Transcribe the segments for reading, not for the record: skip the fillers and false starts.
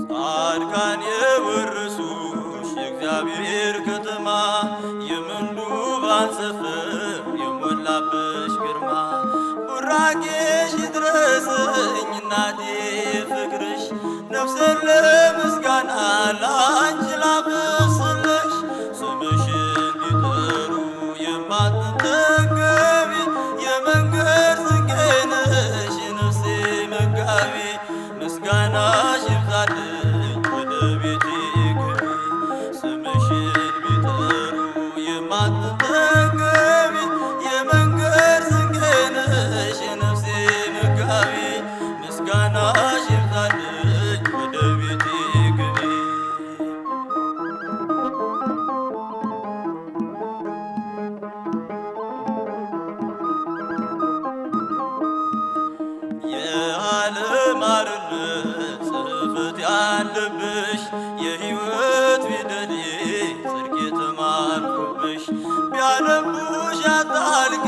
ጻድቃን የወረሱሽ የእግዚአብሔር ከተማ የምንዱባን ሰፈር የሞላብሽ ግርማ ቡራኬሽ ይድረሰኝ እናቴ ፍቅርሽ ነፍሴን ለምስጋና ላንቺ ላፍስልሽ ስምሽን ቢጠሩ የማትጠገቢ የመንገድ ስንቄ ነሽ የነፍሴ መጋቢ ምስጋናሽ ይብዛልኝ ወደ ቤቴ ግቢ ስምሽን ቢጠሩ የማትጠገቢ የመንገድ ስንቄ ነሽ የነፍሴ መጋቢ ምስጋናሽ ይብዛልኝ ወደ ቤቴ ግቢ። የዓለም አርነት ጽሕፈት ያለብሽ የሕይወት ፊደሌ ጽድቅ የተማርኩብሽ ቢያነቡሽ አታልቂ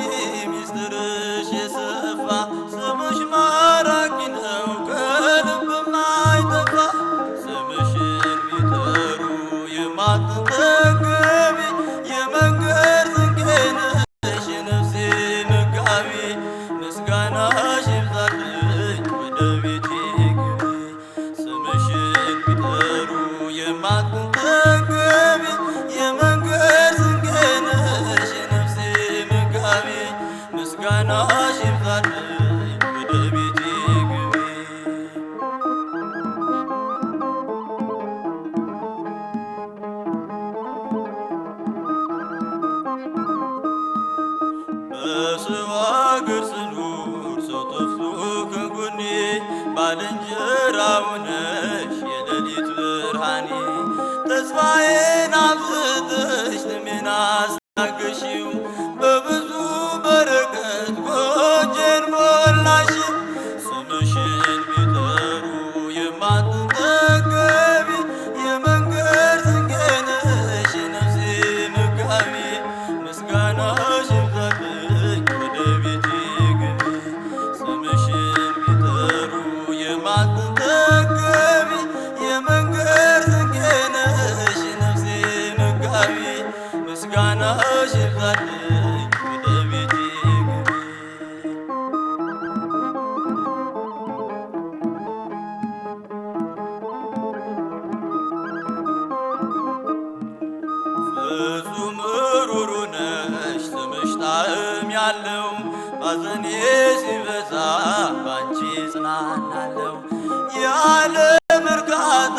ሚስጥርሽ የሰፋ ስምሽ ማራኪ ነው ከልብ ማይጠፋ ስምሽን ቢጠሩ የማትጠገቢ የመንገድ ስንቄ ነሽ የነፍሴ መጋቢ ምስጋናሽ ይብዛልኝ ወደ ቤቴ ግቢ ስምሽን ቢጠሩ የማትጠገቢ የመንገድ ስንቄ ነሽ የነፍሴ መጋቢ ምስጋናሽ ይብዛልኝ ወደ ቤቴ ግቢ። በሰው አገር ስኖር ሰው ጠፍቶ ከጎኔ ባልንጀራው ነሽ የሌሊት ብርሃኔ ተስፋዬን አብዝተሽ ሕልሜን አስታገሺው በብዙ በረከት ጎጆዬን ሞላሽው ስምሽን ቢጠሩ የማትጠገቢ የመንገድ ስንቄ ነሽ የነፍሴ መጋቢ ምስጋናሽ ይብዛልኝ ወደ ቤቴ ግቢ ስምሽን ቢጠሩ የማትጠገቢ የመንገድ ስንቄ ነሽ የነፍሴ መጋቢ ምስጋናሽ ይብዛልኝ ወደ ቤቴ ግቢ። ፍጹም ሩሩ ነሽ ስምሽ ጣዕም ያለው ባዘኔ ሲበዛ ባንቺ ጽናናለው የዓለም እርካታ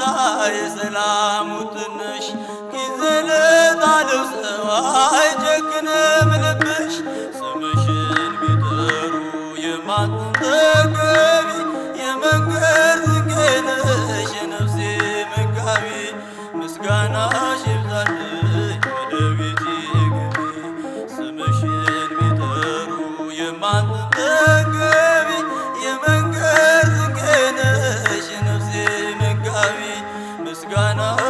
የሰላሙ ትንሽ ጊዜ ለጣለው ሰው አይጨክንም ልብሽ ስምሽን ቢጠሩ የማትጠገቢ የመንገድ ስንቄ ነሽ የነፍሴ መጋቢ ምስጋናሽ ይብዛልኝ ወደ ቤቴ ግቢ ስምሽን ቢጠሩ የማትጠገቢ የመንገድ ስንቄ ነሽ የነፍሴ መጋቢ ምስጋናሽ